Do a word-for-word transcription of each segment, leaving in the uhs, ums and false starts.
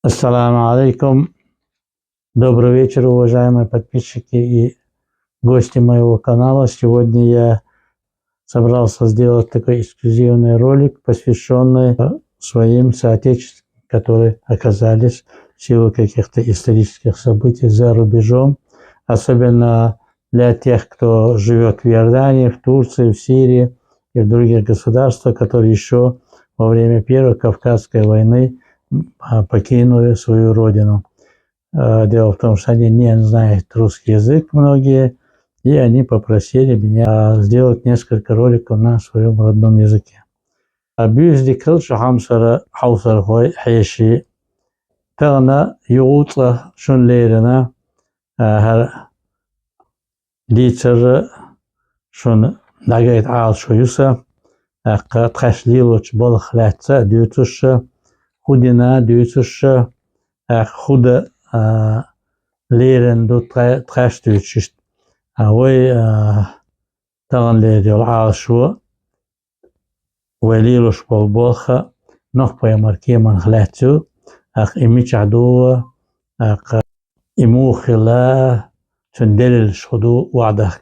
Ассаламу алейкум. Добрый вечер, уважаемые подписчики и гости моего канала. Сегодня я собрался сделать такой эксклюзивный ролик, посвященный э, своим соотечественникам, которые оказались в силу каких-то исторических событий за рубежом. Особенно для тех, кто живет в Иордании, в Турции, в Сирии и в других государствах, которые еще во время Первой Кавказской войны а, покинули свою родину. Э, Дело в том, что они не знают русский язык, многие, и они попросили меня сделать несколько роликов на своем родном языке. Абюздикал шахамсара хаусар хой хеши. Тагна югуца шун лерина, э, хар дицара шун дагайт аал шо юса, акка тхаш лилоч болх лятца дюцуша, худина дюцуша, ак худа а, лерен ду тха- тхаш дюцушт. А вой а, таган лер йол аал шо, вой лилош бол болха, нох паймар кеман хлятцу, ак имича дуа, ак имухила, цун делил шуду вадах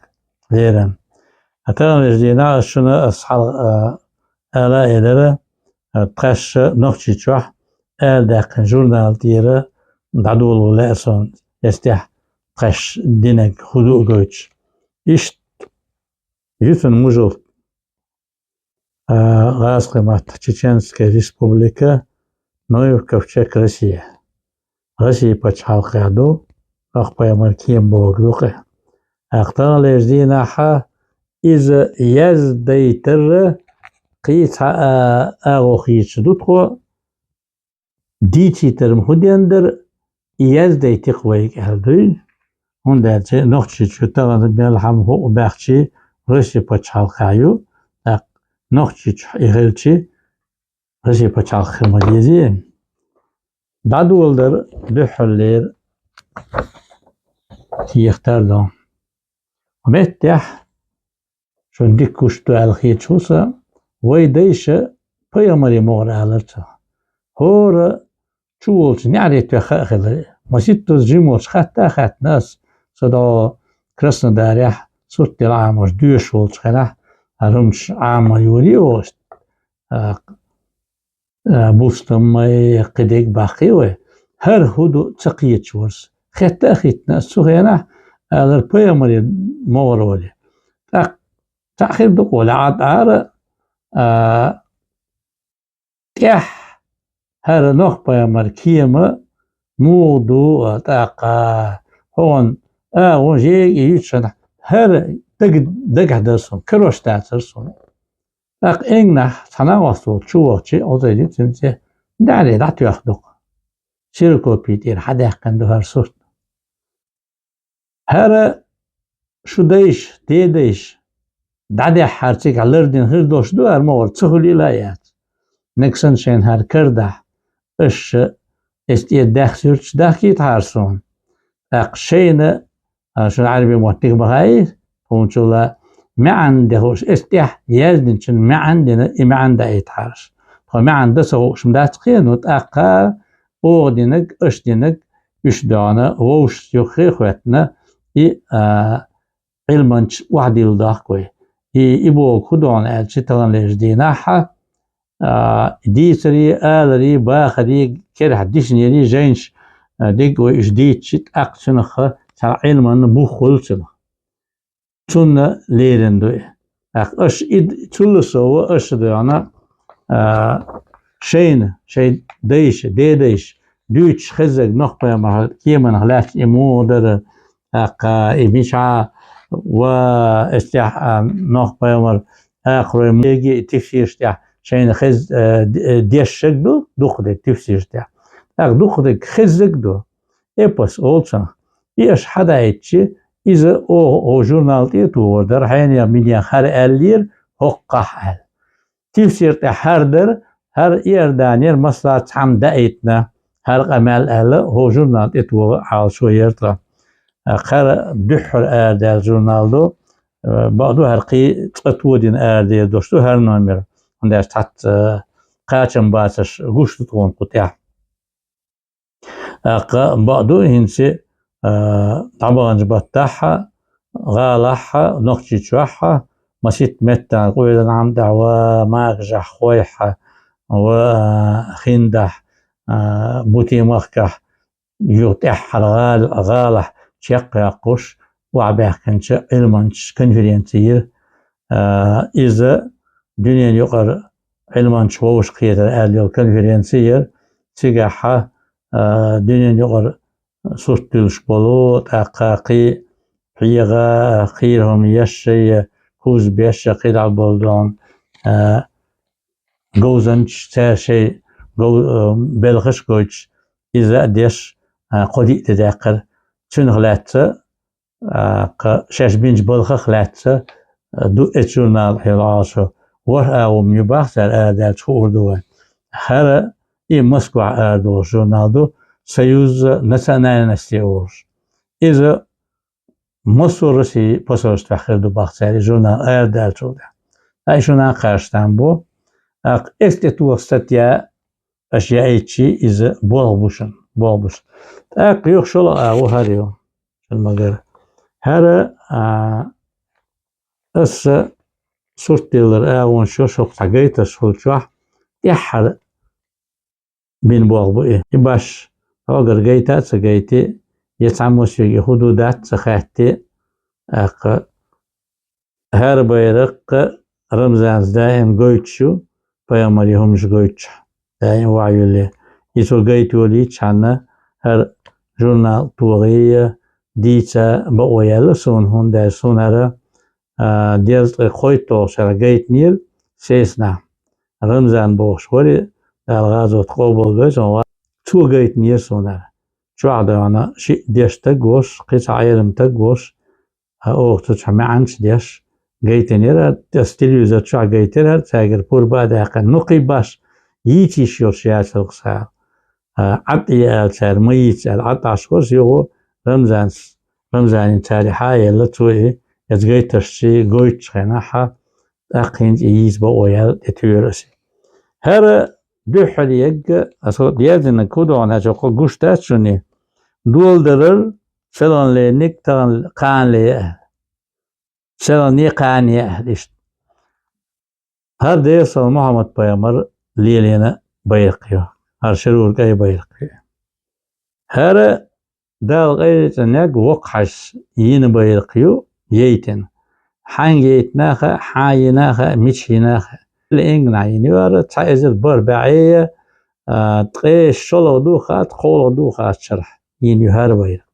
лерен. А таган лер дина шуна ас хал а, ала элера, а, тхаш нохчи чух, эл дакин журнал тира, дадул лесон, эстя тхаш динег худу гойч. Ишт ютун мужул а, Газкъимат, Чеченская Республика, Ноев Ковчег, Россия. Россия пачхалкъяду, ахпаямар кием богдукъе. Ахтан леждинаха из яздайтыр кица а, агохич дутхо, дичитар худендер яздай тикъвайг ардуй. Ундаче нохчи чу таган мел хам ху бахчи Россия пачхалкъаю. Так, нохчи чу ихелчи Россия пачхалкъ хима дези. Дадулдар духуллер тиехтар дон. Меттех шун дик кушту алхи чуса, вай дайша пайгамари могъар аларца. Хора чу волча няре тёха хила. Маситтус жим волча хатта хатнас, садо Краснодарях сурт дел амаш дюш волча хила, арумч ама юри ост. А, а, бустаммай, кидег бахи вай. Хар худу цакъич ворс. Хетта хитна сухена, алар пайгамари могъар вали. Так, тахир дук вали ад ара, а, тях хар нох пайгамар киема муду, а, така, хон, а, вон жег и ючан, хар даг, даг дарсун, крош тацарсун. Так, энгнах цана васу чувачи, озайди цинце, дали дат яхдук. Сиркопит ир хадяхкан духар сурт. Хара шудайш, дедайш, дадя харцик алырдин хирдош ду, армогъар цухули лаят. Нексан шен хар кырда, ыш, эсти дах сюрч дахки тарсон. Так, шейна, а, шун арби мотник бахай, пунчула, маан де хош, эсти яздин чин маан дина, и маан да ай тарш. Хо маан да со шум да цхи, ну, така, о динак, ыш динак, үш дона, вош юхи хветна, и, а, илманч вахдил дахкой. И, и бо худон эл читалан леж динаха, а, дисри, алри, бахри, керх дишнери, женш, а, диг ой иш дичит акцинах, цар илман бухулцинах. Цунна лерен дуй. Ах, ыш ид, цулла сова, ыш дуяна, а, шейн, шей дейш, дедейш, дюч хезег нох пема кеман хлач и модер, ах, и миша, ва эстя, а, нох пемар, ах, рой меги тифсиштя, шейн хез, э, д-, э, дешшег ду, дух де тифсиштя. Ах, дух де хезег ду. Эпос олцан. И аш хадайчи, иза о, о журнал ти тувордар, хайна миня хар аллир, хокках ал. Тифсирте хардар, хар Иорданер масла цам даитна, хар къамал ала, хо журнал ти тувордар ал шо ярта. Хар духр ардал журналду, баду хар къи цатводин арде дошту хар номер. Ундаш тат, э, къачам басаш гушту тон кутя. ТӀаккха бакъду хӀинца, а, дӀабаханчу баттахьа, гӀалахьа, Нохчийчохьа, масийтта меттахь къоьзан Ӏам тӀехь ва, Магашахь, Хойхьа, ва, а, Хиндахь, а, Бутин махкахь, юха тӀаьххьара гӀала-, гӀалахь чекхъяккхуш, охьабаьхкинчу Ӏилманчаша конференци йира. А, иза дуьненан юкъара Ӏилманчаш вовшахкхетар аьлла йолу конференци яра. Цигахьа, а, дуьненан юкъара сурт дуьллуш болу, тӀаккха кхин а хьегӀа, кхерам еш а, кхузза беш а, кхидӀа болу дохьуна, а, говзанчаш, цара шайн гов-, а, белхаш а гойтуш, иза а деш, а, кхо-диъ де даьккхира. Цунах лаьцна, а, кху шаьш бинчу балхах лаьцна, а, ду оцу журнала хьалха Ӏалашо. ВорхӀ агӀо ю боху цара арадаьлча, хуур ду вайн. ХӀара и Москвахь арадолуш журнал ду, «Союз национальностей» олуш. Иза массо а Россин посольствехь хир ду боху цара и журнал арадаьллачул тӀаьхьа. Ткъа и шуна кхаьршина там бу, тӀаккха эстетох статья аша яийча, иза болх бу шуна, болх бу шуна. ТӀаккха юха шолгӀа агӀо хӀара ю, шуна ма-гарра. ХӀара, а, аса сурт диллар агӀонаш ю, шух цхьа гайташ хуьлучохь, тӀаьххьара бина болх бу и. И баш, хьогара гайта а ца гайти, я цхьаммо соьга и хӀун ду дац а ца хатти, тӀаккха хӀара байракх Рамзанца даим гойтуш ю, пайхамаран хӀуманаш гойтучохь, даим охьаюьллий. И цо гайта йолийчхьана, хӀара журнал тохий, дийца бакъо яьлла суна, хӀунда аьлча суна хӀара, а, дезткъе кхойтталгӀачу шарахь гайтинера Сеснахь. Рамзан бохуш вара, Дала гӀазот къобалдойла цуьнан, цо гайтинера суна хӀара. Чохь а дохьуна шиъ дешна стаг волуш, кхин цхьа Ӏелам стаг волуш, а, оха цу чохь маьӀнаш деш гайтинера, аса телевизор чохь гайтира хӀара, цаьргара пурба а даьккхина. Ну, кхин баш йийца йиш йолуш яцара-кх цара. А, Ӏад а яьлла цара, ма йийца аьлла, Ӏад Ӏаш вара, юха Рамзанс, Рамзанна цара хьа а елла, цо и, эцу гайташца гойтучу хенахь, тӀаккха хӀинца и йийца бакъо яьлла тӀетоьру аса. ХӀара дуьххьара егга, аса дерзина кху догӀна хьаьжча, кху гуш дац шуна, доладарар, селхана лерниг тахана кхана ле а. Селхане, кхане аьлла иштта. ХӀара Делан салам Мухьаммад-пайхамар лелийна байракх ю. ХӀара шерра кӀай байракх ю. ХӀара Дала къайле цӀанъяьлла воккха хьаьжас йина байракх ю, яйтина. Хьаьнга яйтина а хаьа, хьан йина а хаьа, мича йина а хаьа. Ингнахь йина ю хӀара, цхьа эзар бархӀ бӀе а, а, ткъе шолгӀа ду а хаьа, кхоалгӀа ду а хаьа шарахь йина ю хӀара байракх.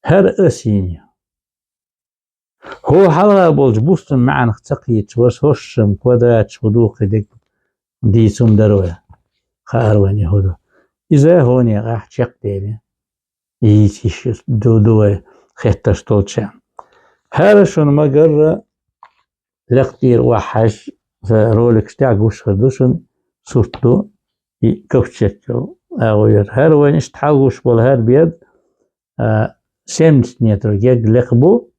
ХӀара аса йина ю. ХӀокху хьалха болчу бустан маьӀнах ца кхеташ вара, хӀорш-м квадраташ хӀун ду кхин дерг дийца хӀума дара вай, хаьара вайна и хӀун ду. Иза хӀокху некъехь чекхдели, йийца йиш ду, ду вай хеттарш долчу. ХӀара шуна ма-гарра, лекха тӀера охьахьаьжча, сан роликаш тӀехь гуш хир ду шуна, сурт ду, и ковчег йолу агӀо яра. ХӀара вайна иштта хьалгуш болу хӀара бер, а, семьдесят метр егга лекха бу,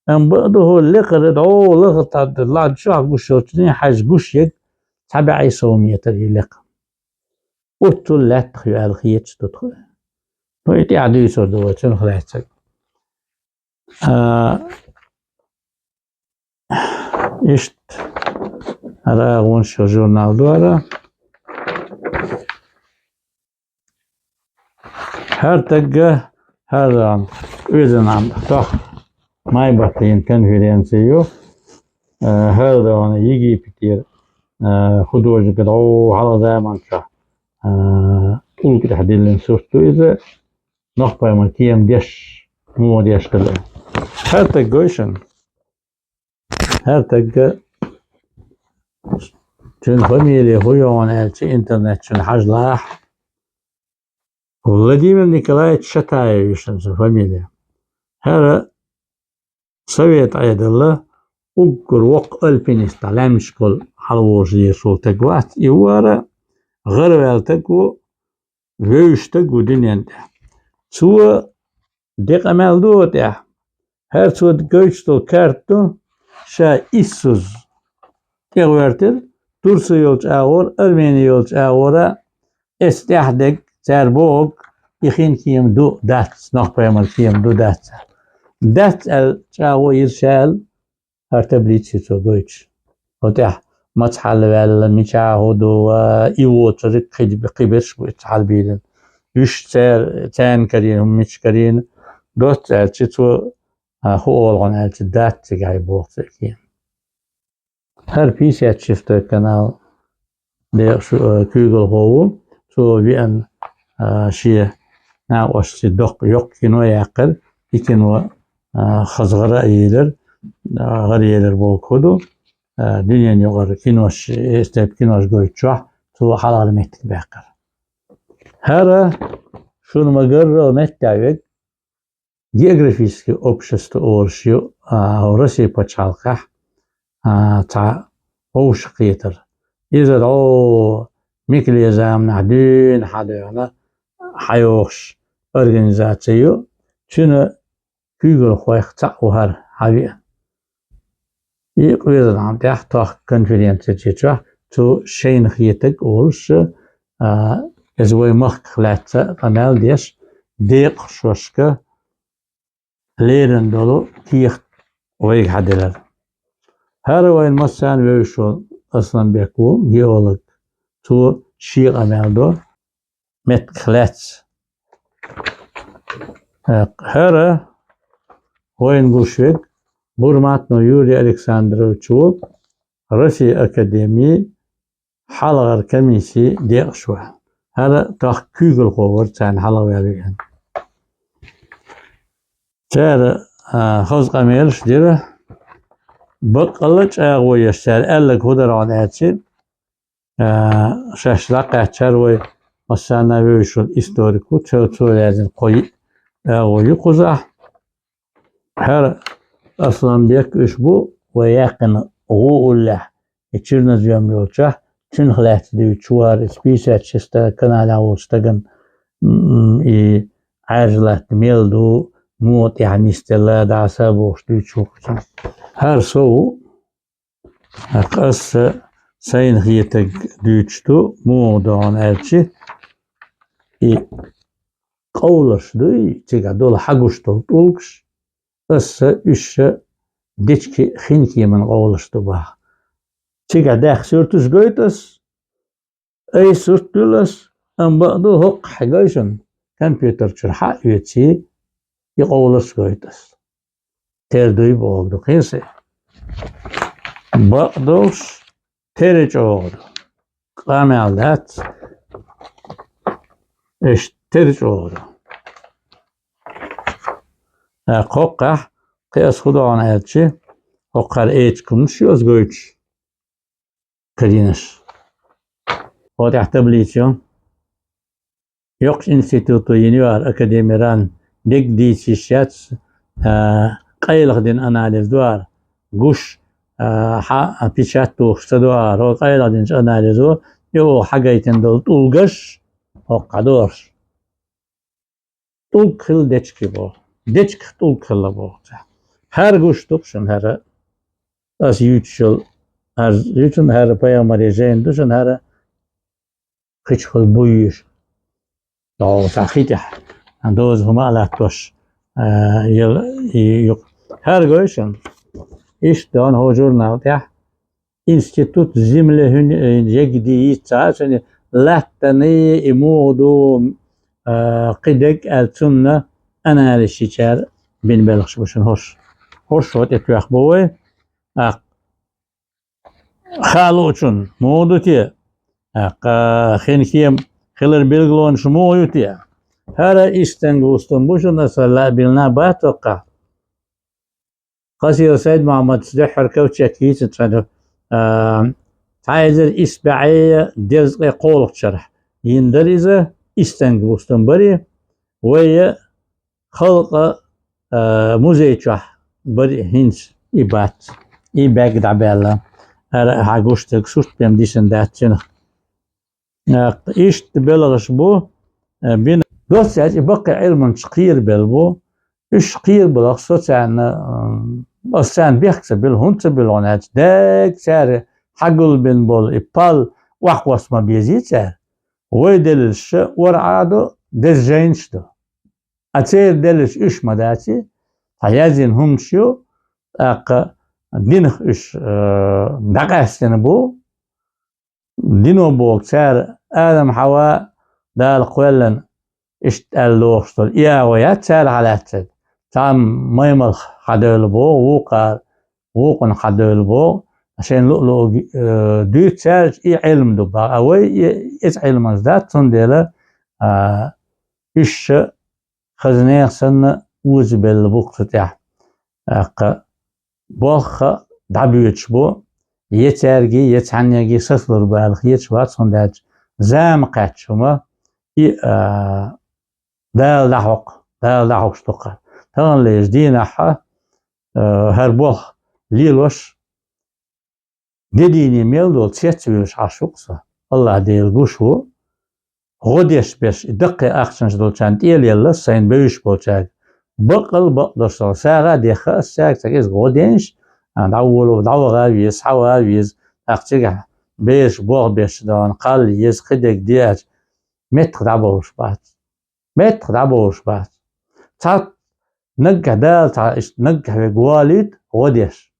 амма бакъду хӀора лекхара дӀо лахара тӀе лад чохь гуш йолчу хьаьжа гуш егга цхьа бӀе сов метр ю лекха. Оццул лаьттах ю аьлла хеташ ду тхо. Ну, и тӀаьхьа дуьйцур ду вай цунах лаьцнарг. А, иштта, хӀара агӀонаш йолу журнал ду хӀара. ХӀара стагга, хӀара, ам, оьзан ам, тох, Майбатта йина конференци ю. Э, хӀара догӀна Египетера, э, художник дӀо хьалха заманчохь, э, тӀулга тӀехь диллина сурт ду иза. Нохчийн пайхамар кема деш, муха деш хилла. ХӀара стаг гой шуна? ХӀара стагга, цуьнан фамилия хӀун ю аьлча, интернет чуьра хьажалахь. Владимир Николаевич Шатаев ю шуна цуьнан фамилия. ХӀара совет Ӏедалан уггар воккха альпинистех, лаьмнашкахула хьалаволуш лелаш волу стаг вац. И вара гӀараваьлла стаг ву, вевзаш стаг ву дуьнен тӀехь. Цо декъа мел ду тӀехь. ХӀара цо гойтуш долу карта ду, ша иссаза тӀегӀоьртира, Турция йолчу агӀора, Армени йолчу агӀора, эцу тӀехь дерг, цара бохург, Хин кема ду, дац, Нохь-пайхамар кема ду, дац. Дац аьлла чӀагӀо йира ша аьлла, хӀара таблици цо гойтуш. Хьо тӀехь маца хьалаваьлла, мичахь хӀу ду, а, и воцург кхи-, кхиберш бу ица хьалабийлина. Уьш цар-, царна карийна, хӀума мича карийна. Доцца аьлча цо, а, хӀу олу хьуна аьлча, дац цигахь боху цо кема. ХӀара пятьдесят шестой канал декъаш, э, куьйгалхо ву. Цо веана, э, шен накъосташций доккха йоккха кино яьккхира. И кино, э, хаза гӀара а елира, э, гӀара елира бохург хӀу ду. Э, дуьненан юкъара кинош, эстеп кинош гойтучохь, цо хьалхара меттиг баьккхира. ХӀара шуна ма-гарра меттехь верг, географическое общество олуш ю, а, Россия пачхьалкхехь, а, цхьа вовшахкхетар. Иза дӀо Микеле заманахь дуьйна хьадоьгӀна, хьайогӀуш организаци ю, цуьнан куьйгалхойх цхьаъ ву хӀара хьавеана. И къоьзанхьан тӀехь тохка конференци чохь цо шайна хетарг олуш, а, иза вай махках лаьцна къамел деш, декъашхошка лерина долу кехат вайга хьаделира. ХӀара вайна массарна вевзаш волу Асланбек ву, геолог. Цо шен къамел до меттах лаьцна. ХӀара вайна гуш верг Бурматнов Юрий Александрович ву, Россия Академии хьалхара комиссин декъашхо. ХӀара тохка куьйгалхо вара царна хьалхаваьлла веана. Цара, а, хаза къамелаш дира, баккъалла а чӀагӀо еш цара аьлларг хӀун дара хьуна аьлча, а, шаьш дӀакхаьччара вай массарна вевзаш волу историк ву, цо, цо яздина кхо йиъ чӀагӀо ю кхузахь. ХӀара Асланбек уьш бу, вай яьккхина гӀу уллехь, и чернозём йолчохь, цуьнах лаьцна дуьйцуш вара, иза пятьдесят шестой каналехь волчу стагана, м, и Ӏаьржа латта мел ду, муха тӀехь нисделла, дӀаса бохуш дуьйцуш ву кху цуьнан. ХӀара со ву, аса сайна хетарг дуьйцуш ду, муха ду хьуна аьлча, и къовларш дуй, цигахь долу хьагуш долу тӀулгаш, аса уьш дечки хинкеман къовларш ду баха. Цигахь даьхна суьрташ гойту аса, ай сурт дуьллу аса, амма бакъду хӀокху хьегайшна компьютер чуьра хьа а оьций, и къовларш гойту аса. Тера дуй бохург ду кхин а. Бакъдолуш тера чӀогӀа ду. Къамел дац. Иштта тера чӀогӀа ду. ТӀаккха хӀокхахь, кхин аса хӀун до хьуна аьлча, хӀокхара эчиг хӀуманаш ю аса гойтуш. Карийнаш. ХӀокху тӀехь таблица ю. Йоккхачу институто йина ю хӀара академиран, дерг дийца йиш яц, а, къайлаха дина анализ ду хӀара. Гуш, а, хьа-, а, печать тухуш ца ду хӀара, хӀокху къайлаха динчу анализо, и оха хьагайтина долу тӀулгаш, хӀокху хьадохуш. ТӀулг хилла дечки боху. Дечках тӀулг хилла боху цара. ХӀара гуш ду-кх шуна хӀара. Аса юьйцуш йолу, хӀара юьйцун хӀара пайхамаре жайна ду шуна хӀара. Кхичхула буййуш. ДогӀу цхьа хи тӀехь. Доза хӀума а латтош, а, ел-, и юкъ. ХӀара гой шуна. Иштта дона хӀокху журнал тӀехь. Институт земле хӀуьн, э, егди йиц ца хьа шуна, латтанийн и муха ду, а, кхидерг аьлла цунна анализ йичара бина белхаш бу шуна хӀорш. ХӀорш хӀо тӀе тоьхна бу вай. ТӀаккха хаа луучун муха ду те? ТӀаккха хинкема хилар билгалонаш муха ю те? ХӀара иштанга вустун бу шуна аса лаьа билна бац хӀокхахь. Касиров Сайд-Мохьмадца дуьххьара ковчег хийцина цхьаьна, а, цхьа эзар исс бӀе дезткъе кхоалгӀачу шарахь йина дара иза, иштанга вустун бари, вай халкъан, а, музей чохь бари хӀинца и бац, и бӀаьрг дӀабаьлла. ХӀара хьан гуш дерг сурт бен дисина дац цуьнах. Э, иштта белхаш бу, э, бина. Доцца аьлча, и баккхий Ӏилманчаш кхерабелла бу. Уьш кхерабалахь со царна, э, аса царна бехк ца билла, хӀунда ца билла хьуна аьлча, дага цара хьагулбина болу и пал охьакхосса ма безий цара. Вай делилаш ара Ӏа ду, деза жайнаш ду. А церан деллаш уьш ма дац, цхьа яздина хӀуманаш ю, тӀаккха динах уьш дӀакъаьстина бу, дино боху цара Адам-Хьава Дала кхоьллина иштта аьлла лохуш долу и агӀо яц цара хьалаьццарг. Цхьа маймалх хьадевлла боху, вукхара вукхунна хьадевлла боху, шайна луъ-луъург дуьйцу цаьрца и Ӏилма ду боху. А вай и, иза Ӏилманаш дац, цундела уьш ша хаза нехан санна озабелла бу-кх цу тӀехь. ТӀаккха болх дӀабоьдуш бу, я цаьрга, я цхьаьннега сацалур бала хеташ вац, хӀунда аьлча зама кхаьчча хӀума и Дала дӀахьокху, Дала дӀахьокхуш ду-кх. Таханлерчу дийнахь хӀара болх лелош, де дийне мел долу цецвуьйлуш Ӏаш ву-кх со. АллахӀ Дела гуш ву, гӀо деш берш, и даккхий ахчанаш долчарна тӀелаелла сайна бевзаш болчаьрга. Баккъал бакъдолуш ду, сагӀа а дехха ас цаьрга, цхьа кӀезиг гӀо деш, дӀаволу, дӀаваха а веза, схьаваха а веза, тӀаккха цигахь бераш болх беш ду, кхалла еза, кхидерг де аьлча, меттах дӀабовлуш бац. Меттах дӀабовлуш бац. Цхьа наггахь Дала цхьа иштта наггахь верг волуьйту гӀо деш.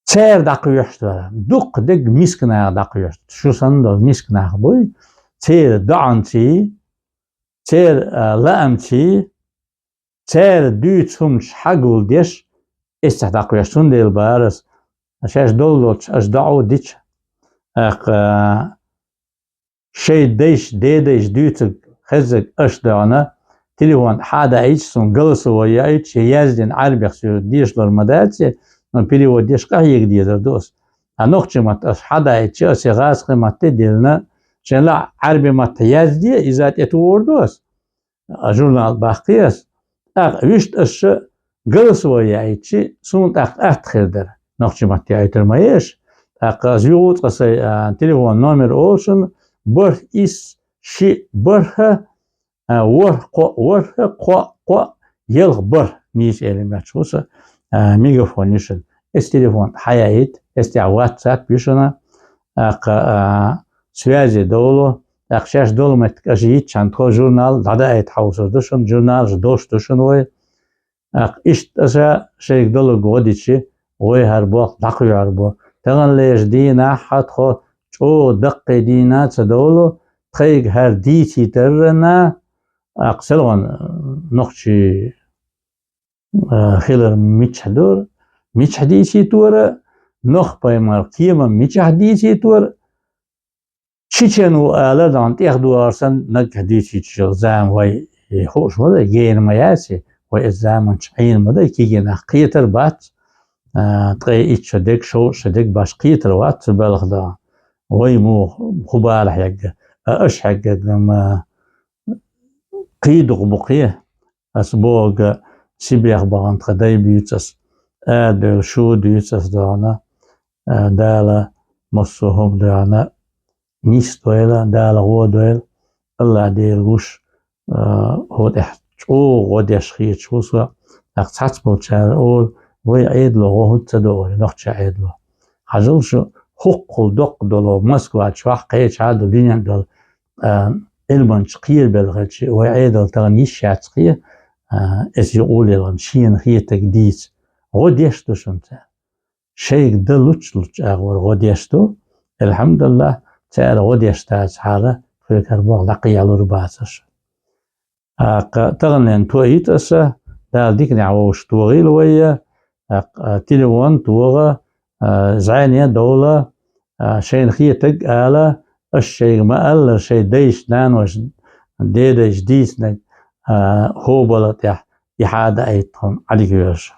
Церан дӀакхоьхьуш дара. Дуккха дерг миска наха дӀакхоьхьуш. Шу санна долу миска нах буй, церан доӀанций, церан лаамций, церан дуьйцу хӀуманаш хьагулдеш, эццахь дӀакхоьхьуш. Цундела бара ас, шаьш долу долчу аша доӀа дича, тӀаккха шайн дайша, дедайша дуьйцург, хезнарг аша доьгӀна, телефон хьа а даийтича, суна голосовой яийтича, я яздина Ӏаьрбих соьга дешалур ма дац, но перевод деш къахьега дезар ду ас. А нохчийн матта аша хьа а даийтича, аса гӀазкхийн матте а диллина, шайн лаахь Ӏаьрбийн матта язде, иза тӀетухур ду ас. А журнал баккхий ас. ТӀаккха вуьшта аша голосовой яийтича, суна тӀаккха атта хир дара. Нохчийн матте яийтар ма еш. ТӀаккха ас юха а цкъа сайн телефон номер олу шуна, бархӀ исс шиъ бархӀ, ворхӀ кхоъ ворхӀ кхоъ кхоъ ялх бархӀ, нийса элира моьттуш ву сан, мегафон ю шуна. Эс телефон хьаяийта, эс тӀехь WhatsApp ю шуна, тӀаккха связи довла, тӀаккха шаьш долу меттиг аша йитча, тхо журнал дӀадаийта хьовсур ду шуна, журналаш долуш ду шуна вай. ТӀаккха иштта аша шайга долург гӀо дича, вай хӀара болх дӀакхоьхьур бу. Таханлерчу дийнахь тхо чӀогӀа даккхий дийна ца довлу, тхайга хӀара дийцийтарна, тӀаккха селхана нохчий хилар мичахь дора, мичахь дийцийтора, нохчийн пайхамар кхин мичахь дийцийтора, чечен ву алар дӀа тӀехдогӀур санна наггахь дийцийташ йолу зама вай хууш ма дай, гена ма яц, вай иза заманчу Ӏийна ма дай, кегий нах кхетар бац, ткъе итт шо дерг, шовзткъа шо дерг башха кхетар вац цу балха дӀа. Вай муха хӀун бала хьегна, а аша хьегнарг ма кхидукъ бу кхе. Ас бохург, Сибрех бахана тхан дай буьйцу ас, арадевлла шу дуьйцу ас дӀа, Дала массо а хӀума дӀа нисдойла, Дала гӀо дойла, АллахӀ Дела гуш, хӀокху тӀехь чӀогӀа гӀо деш хеташ ву со, тӀаккха цхьацца болчара олу, вай Ӏедало гӀо хӀунда ца до, нохчийн Ӏедало. Хьажал шу, хӀокхул доккха долу Москва чохь, кхечахьа а долу, дуьнен долу Ӏилманчаш кхерабелла хилча, вай Ӏедал тахана йиш яц кхе, эс юкъа лелхина шена хетарг дийца. ГӀо деш ду шуна цара. Шайга дан лучу-лучу агӀор гӀо деш ду. Элхьамдулиллахь, цара гӀо деш дацахьара, тхоьга хӀара болх дӀакхехьалур бацара. ТӀаккха таханлерчу тоийта аса, Дала диканехь вовшахтохийла вай, тӀаккха телефон а тохий, зӀене а довлий, шайна хетарг а алий, аша шайга ма-аллара, шайн дайша, нанойша, дедайша дийцинарг хӀокху балха тӀехь и хьа а даийта тхуна Ӏадика йойла шу.